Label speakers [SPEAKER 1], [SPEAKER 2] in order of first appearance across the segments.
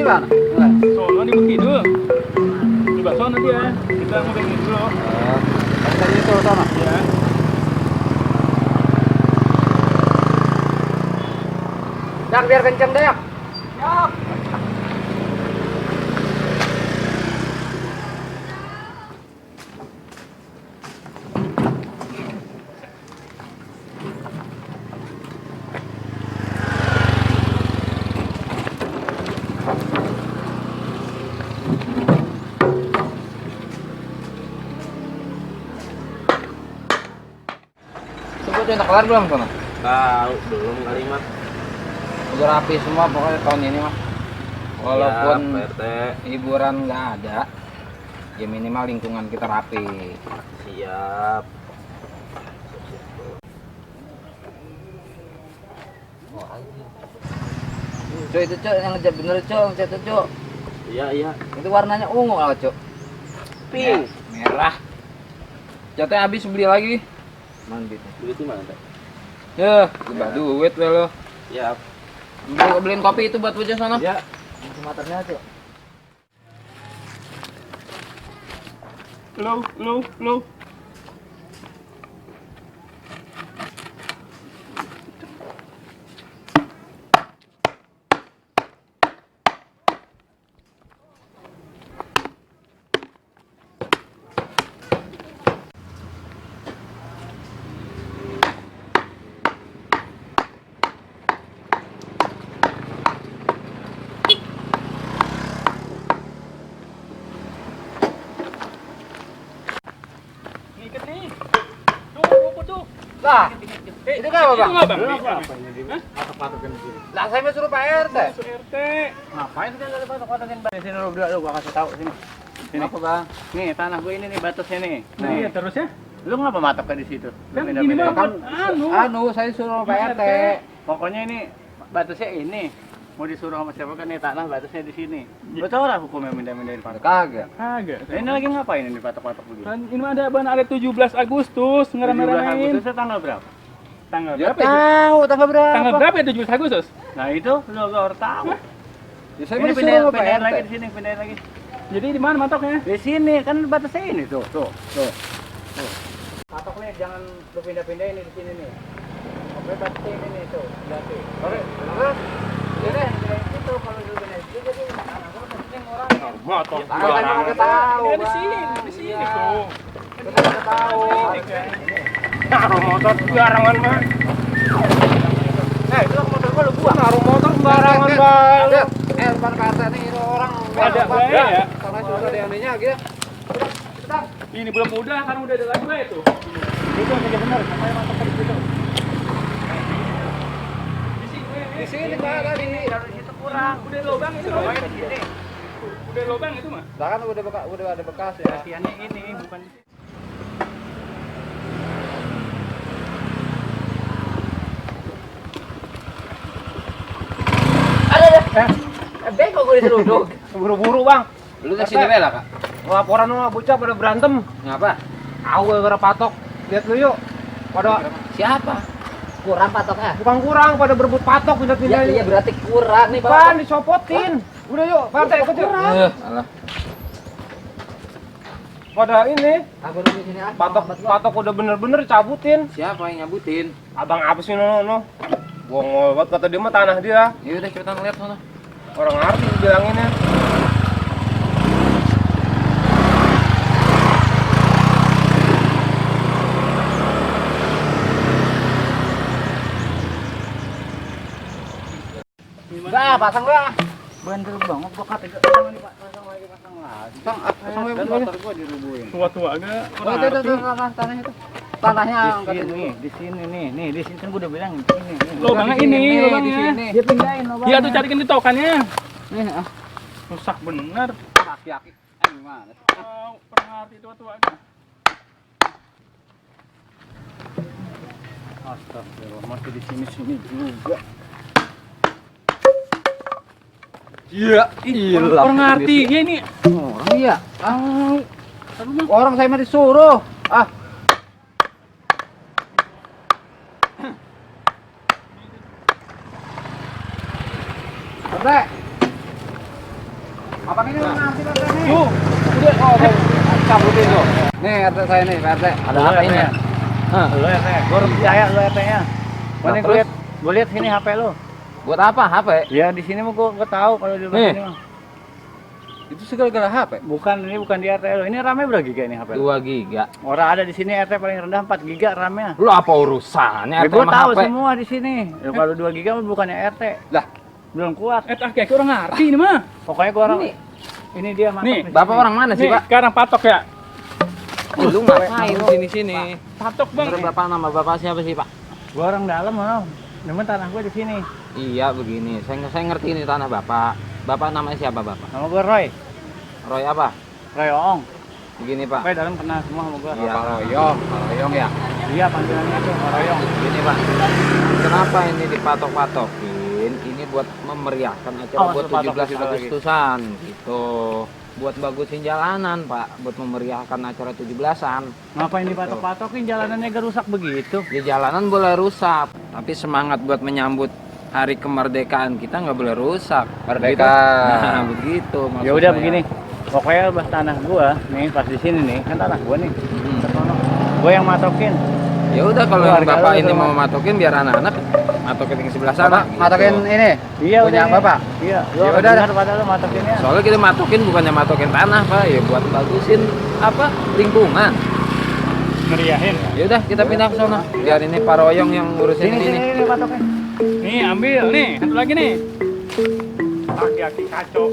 [SPEAKER 1] mana?
[SPEAKER 2] Sono di Bukit dulu. Coba sono dia. Kita ngomongin dulu.
[SPEAKER 1] Tadi itu sana.
[SPEAKER 2] Ya.
[SPEAKER 1] Dak biar kenceng deh. Siap. Sebutnya udah kelar belum sana?
[SPEAKER 3] Tahu belum kali mah.
[SPEAKER 1] Udah rapi semua pokoknya tahun ini mah. Walaupun
[SPEAKER 3] Siap, Pak RT.
[SPEAKER 1] hiburan nggak ada, ya minimal lingkungan kita rapi.
[SPEAKER 3] Siap.
[SPEAKER 1] Cuk itu cuk yang ngejar bener cuk, ngejar itu cuk.
[SPEAKER 3] Iya, iya.
[SPEAKER 1] Itu warnanya ungu lah cuk.
[SPEAKER 3] Pink.
[SPEAKER 1] Merah. Jatuhnya habis beli lagi. Man duitnya.
[SPEAKER 3] Duit itu mana, Teh?
[SPEAKER 1] Ya, udah duit we lo.
[SPEAKER 3] Siap.
[SPEAKER 1] Beliin kopi itu buat bocah sana.
[SPEAKER 3] Ya.
[SPEAKER 1] Sumaternya cuk.
[SPEAKER 2] Low. Ikat nih. Tuh.
[SPEAKER 1] Lah, itu kan apa, Bang?
[SPEAKER 2] Itu nggak, Bang? Hah?
[SPEAKER 3] Patok-patokin di sini.
[SPEAKER 1] Lah saya suruh Pak RT.
[SPEAKER 2] Masuk RT.
[SPEAKER 3] Ngapain kita ada patok-patokin di sini dulu, gua kasih tahu sini. Sini.
[SPEAKER 1] Apa, Bang?
[SPEAKER 3] Nih, tanah gua ini nih batasnya nih.
[SPEAKER 2] Nah, iya terus ya.
[SPEAKER 3] Lu ngapa matoknya di situ? Lu
[SPEAKER 2] Kan
[SPEAKER 3] pindah-pindah.
[SPEAKER 2] ini mah
[SPEAKER 1] Kan
[SPEAKER 2] anu.
[SPEAKER 1] anu saya suruh Pak RT.
[SPEAKER 3] Pokoknya ini batasnya ini. Mau disuruh sama siapa kan nih tanah batasnya di sini. Lu tahu lah hukumnya pindah-pindahin patok.
[SPEAKER 1] Kagak.
[SPEAKER 2] Kagak.
[SPEAKER 3] Ini lagi ngapain ini patok-patok begini?
[SPEAKER 2] Kan ini mah ada ban ada 17 Agustus
[SPEAKER 3] 17
[SPEAKER 2] ngerame-ramein.
[SPEAKER 3] Agustus tanggal berapa?
[SPEAKER 2] Tanggal
[SPEAKER 1] Ya
[SPEAKER 2] berapa itu?
[SPEAKER 1] tahu tanggal berapa?
[SPEAKER 2] Tanggal berapa ya 17 Agustus?
[SPEAKER 3] Nah itu lu harus tahu.
[SPEAKER 1] Ya, saya
[SPEAKER 3] Ini
[SPEAKER 1] mau
[SPEAKER 3] pindahin,
[SPEAKER 1] suruh Pak
[SPEAKER 3] pindahin
[SPEAKER 1] RT.
[SPEAKER 3] lagi di sini, pindahin lagi.
[SPEAKER 2] Jadi di mana matoknya?
[SPEAKER 3] Di sini kan batasnya ini tuh. Patok nih jangan lu pindah-pindahin di sini nih. Oke, batasnya ini nih tuh. Berarti. Oke, terus ya deh, itu kalau lu pindahin itu jadi tanah gua penting orang.
[SPEAKER 2] Motor
[SPEAKER 1] Tahu kan nggak tahu.
[SPEAKER 2] Ini di sini, di sini tuh.
[SPEAKER 1] Kita nggak tahu.
[SPEAKER 2] Ini kan. Naruh motor sembarangan mah.
[SPEAKER 3] Itu motor gua lu buang.
[SPEAKER 2] Naruh motor sembarangan
[SPEAKER 1] Ada.
[SPEAKER 2] banget.
[SPEAKER 1] Depan kata nih ini orang.
[SPEAKER 2] Ada bae ya.
[SPEAKER 1] Karena sudah ada yang ininya gitu. Cepetan.
[SPEAKER 2] Ini belum udah kan udah ada lagi bae tuh.
[SPEAKER 3] Itu aja benar, sampai mantap di situ.
[SPEAKER 2] Di sini.
[SPEAKER 1] Di sini Pak tadi.
[SPEAKER 3] Kalau di situ kurang.
[SPEAKER 2] Udah lobang itu.
[SPEAKER 3] Pokoknya di sini.
[SPEAKER 2] Udah lobang itu mah.
[SPEAKER 1] Lah kan udah ada bekas ya.
[SPEAKER 3] Kasihannya ini bukan di sini.
[SPEAKER 1] Bego gue diseruduk.
[SPEAKER 3] Buru-buru, Bang.
[SPEAKER 1] Lu ke sini bela, Kak.
[SPEAKER 3] Laporan sama bocah pada berantem.
[SPEAKER 1] Ngapa?
[SPEAKER 3] Aku gara patok. Lihat lu yuk. Pada
[SPEAKER 1] Siapa? Kurang patoknya.
[SPEAKER 3] bukan kurang, pada berebut patok pindah-pindah.
[SPEAKER 1] Iya berarti kurang nih,
[SPEAKER 3] Bukan dicopotin. Udah yuk, partai ikut yuk.
[SPEAKER 1] Alah.
[SPEAKER 3] Pada ini
[SPEAKER 1] Aku di sini ah.
[SPEAKER 3] patok udah bener-bener cabutin.
[SPEAKER 1] Siapa yang nyabutin?
[SPEAKER 3] Abang apa sih no? Bongol banget kata dia mah tanah dia.
[SPEAKER 1] Ya udah kita ngeliat sana.
[SPEAKER 3] Orang ngerti bilanginnya.
[SPEAKER 1] Udah, pasang udah.
[SPEAKER 3] Bandel banget gua kata pasang nih Pak, pasang lagi.
[SPEAKER 1] Pasang
[SPEAKER 3] Dan motor gua dirubuhin.
[SPEAKER 2] Tua-tua agak.
[SPEAKER 1] Oh, itu tanah itu. Tanahnya angkat itu.
[SPEAKER 3] Di sini di sini kan gua udah bilang di sini.
[SPEAKER 2] Lobangnya
[SPEAKER 1] Di
[SPEAKER 2] ini,
[SPEAKER 1] sini,
[SPEAKER 2] lobangnya.
[SPEAKER 1] di sini.
[SPEAKER 3] Dia pindahin lobangnya.
[SPEAKER 2] Iya tuh carikan di tokannya.
[SPEAKER 1] Nih, ah.
[SPEAKER 2] Rusak bener.
[SPEAKER 1] Aki-aki. Gimana?
[SPEAKER 2] Pernah ngerti tua-tua agak.
[SPEAKER 3] Astagfirullah, masih di sini juga.
[SPEAKER 1] Iya,
[SPEAKER 2] Orang ngerti. Ya ini.
[SPEAKER 1] Orang iya. Orang saya mah disuruh. Ah. Sampai.
[SPEAKER 3] Apa ini ngasih Pak RT nih?
[SPEAKER 2] Tuh, udah.
[SPEAKER 3] Cabutin tuh. Nih RT saya nih, Pak RT.
[SPEAKER 1] Ada apa ini? Hah?
[SPEAKER 3] Lu RT, gue udah percaya lu RT-nya. Mana
[SPEAKER 1] Terus?
[SPEAKER 3] gue lihat sini HP lu.
[SPEAKER 1] Buat apa HP?
[SPEAKER 3] Ya di sini mah gue tahu kalau di
[SPEAKER 1] Nih.
[SPEAKER 3] sini mah.
[SPEAKER 1] Itu segala-gala HP.
[SPEAKER 3] Bukan, ini bukan di RT lu. Ini RAM-nya berapa giga ini HP lu?
[SPEAKER 1] 2 giga.
[SPEAKER 3] Orang ada di sini RT paling rendah 4 giga RAM-nya.
[SPEAKER 1] Lu apa urusannya
[SPEAKER 3] Ya,
[SPEAKER 1] RT
[SPEAKER 3] gue
[SPEAKER 1] sama
[SPEAKER 3] tahu
[SPEAKER 1] HP?
[SPEAKER 3] semua di sini. Ya, kalau 2 giga mah bukannya RT.
[SPEAKER 1] Lah,
[SPEAKER 3] Belum kuat.
[SPEAKER 2] Kayak orang ngerti ini mah.
[SPEAKER 3] Pokoknya gue orang ini dia mantap.
[SPEAKER 2] Nih,
[SPEAKER 3] di sini.
[SPEAKER 1] Bapak orang mana sih,
[SPEAKER 2] Nih,
[SPEAKER 1] Pak?
[SPEAKER 2] sekarang patok ya.
[SPEAKER 1] Lu ngapain sini-sini?
[SPEAKER 2] Patok bang.
[SPEAKER 1] Menurut Bapak nama Bapak siapa sih, Pak?
[SPEAKER 3] Gue orang dalam loh. Nemen tanah gue di sini.
[SPEAKER 1] Iya, begini. Saya ngerti ini tanah Bapak. Bapak namanya siapa, Bapak?
[SPEAKER 3] Nama gue Roy.
[SPEAKER 1] Roy apa?
[SPEAKER 3] Roy Ong.
[SPEAKER 1] Begini, Pak.
[SPEAKER 3] Pokoknya dalam kenal semua sama gue.
[SPEAKER 1] Iya, Royong ya.
[SPEAKER 3] Iya panggilannya tuh Royong.
[SPEAKER 1] Gini, Pak. Kenapa ini dipatok-patokin? Ini buat memeriahkan acara
[SPEAKER 3] Oh,
[SPEAKER 1] buat
[SPEAKER 3] patok
[SPEAKER 1] 17
[SPEAKER 3] kita lagi.
[SPEAKER 1] Agustusan gitu. Buat bagusin jalanan, Pak. Buat memeriahkan acara 17-an.
[SPEAKER 3] Ngapain dipatok-patokin jalanannya gak rusak begitu?
[SPEAKER 1] Di jalanan boleh rusak, tapi semangat buat menyambut hari kemerdekaan kita nggak boleh rusak.
[SPEAKER 3] Merdeka.
[SPEAKER 1] Nah, begitu.
[SPEAKER 3] Ya udah begini. Pokoknya bah tanah gua nih pas di sini nih, kan tanah gua nih. Gua yang matokin.
[SPEAKER 1] Ya udah kalau
[SPEAKER 3] Keluarga
[SPEAKER 1] Bapak
[SPEAKER 3] lu
[SPEAKER 1] ini
[SPEAKER 3] ke
[SPEAKER 1] mau
[SPEAKER 3] rumah.
[SPEAKER 1] matokin biar anak-anak matokin yang sebelah sana.
[SPEAKER 3] Matokin
[SPEAKER 1] gitu.
[SPEAKER 3] ini. Iya
[SPEAKER 1] Punya
[SPEAKER 3] udah
[SPEAKER 1] Bapak?
[SPEAKER 3] Iya.
[SPEAKER 1] Ya
[SPEAKER 3] Ya
[SPEAKER 1] udah.
[SPEAKER 3] udah pada lu matokinnya.
[SPEAKER 1] Soalnya kita matokin bukannya matokin tanah, Pak, ya buat bagusin apa? Lingkungan.
[SPEAKER 2] Meriahin.
[SPEAKER 1] Ya udah kita pindah ke sana. Biar ini Pak Royong yang ngurusin
[SPEAKER 3] Sini
[SPEAKER 1] ini.
[SPEAKER 3] sini matokin.
[SPEAKER 2] Nih, ambil nih. Satu lagi nih. Aki-aki kacau.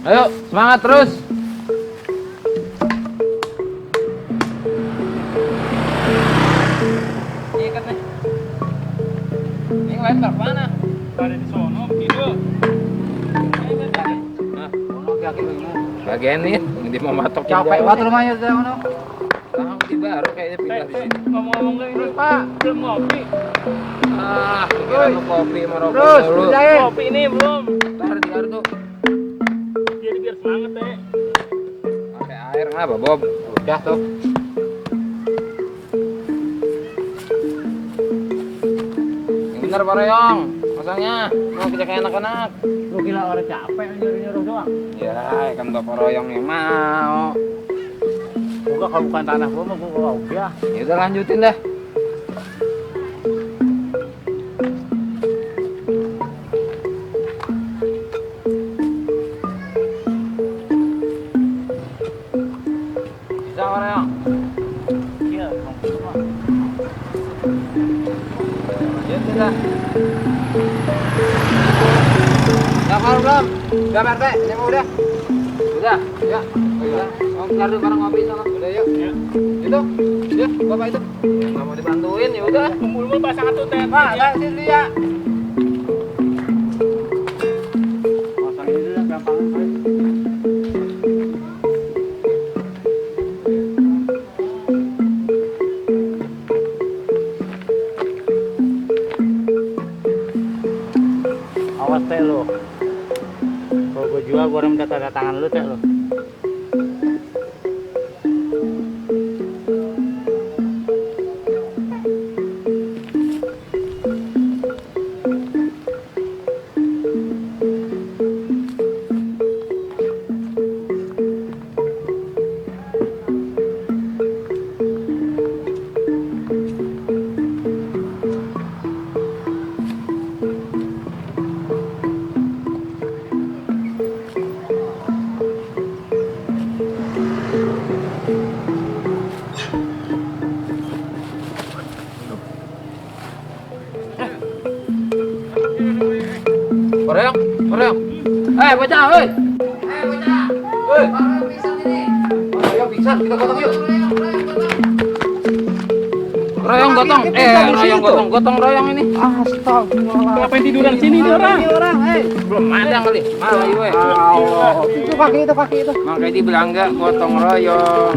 [SPEAKER 1] Ayo, semangat terus. Ini ikatnya. Ini lempar mana?
[SPEAKER 2] Ada di sono begitu.
[SPEAKER 1] Bagian nih, ini mau matok
[SPEAKER 3] Capek banget rumahnya udah mana?
[SPEAKER 2] Eh,
[SPEAKER 1] baru kayaknya pindah di sini.
[SPEAKER 2] ngomong-ngomong gak ini Pak, belum ngopi.
[SPEAKER 1] Ah, kira lu kopi merokok
[SPEAKER 3] Terus,
[SPEAKER 1] dulu.
[SPEAKER 3] kerjain.
[SPEAKER 2] Ngopi ini belum.
[SPEAKER 1] Ntar biar tuh
[SPEAKER 2] Biar semangat ya.
[SPEAKER 1] pakai air apa, Bob? Udah tuh. Yang bener Pak Royong, masangnya mau kita kayak anak-anak.
[SPEAKER 3] Lu gila orang capek nyuruh-nyuruh doang.
[SPEAKER 1] Ya, kan Bapak Royong yang mau.
[SPEAKER 3] Gua kalau bukan tanah gua mah gua udah.
[SPEAKER 1] Ya udah lanjutin dah. Bisa Pak Royong?
[SPEAKER 3] Iya, semua.
[SPEAKER 1] Lanjutin dah. Udah kalau belum? Udah Pak RT, ini mah udah. Udah, ya. Udah. Mau kelar dulu bareng ngopi sana. Udah yuk.
[SPEAKER 2] Ya.
[SPEAKER 1] Itu. Ya, Bapak itu. Enggak mau dibantuin ya udah.
[SPEAKER 2] Kumpul-kumpul pasangan tuh teh.
[SPEAKER 3] Pak,
[SPEAKER 2] Ya.
[SPEAKER 3] saya sini ya. Pasang ini dulu gampang. Awas teh lo. Kalau gue jual, gue orang minta tanda tangan lu teh lo.
[SPEAKER 1] Pak Royong, Pak Royong. Bocah, woi. Bocah. Woi. Pak Royong pingsan, kita gotong yuk. Royong gotong, Royong gotong Royong ini. Astagfirullah.
[SPEAKER 2] Ngapain tiduran sini nih orang?
[SPEAKER 1] Belum ada kali. Malah woi.
[SPEAKER 3] Allah, itu kaki itu.
[SPEAKER 1] Makanya dibilang enggak gotong Royong.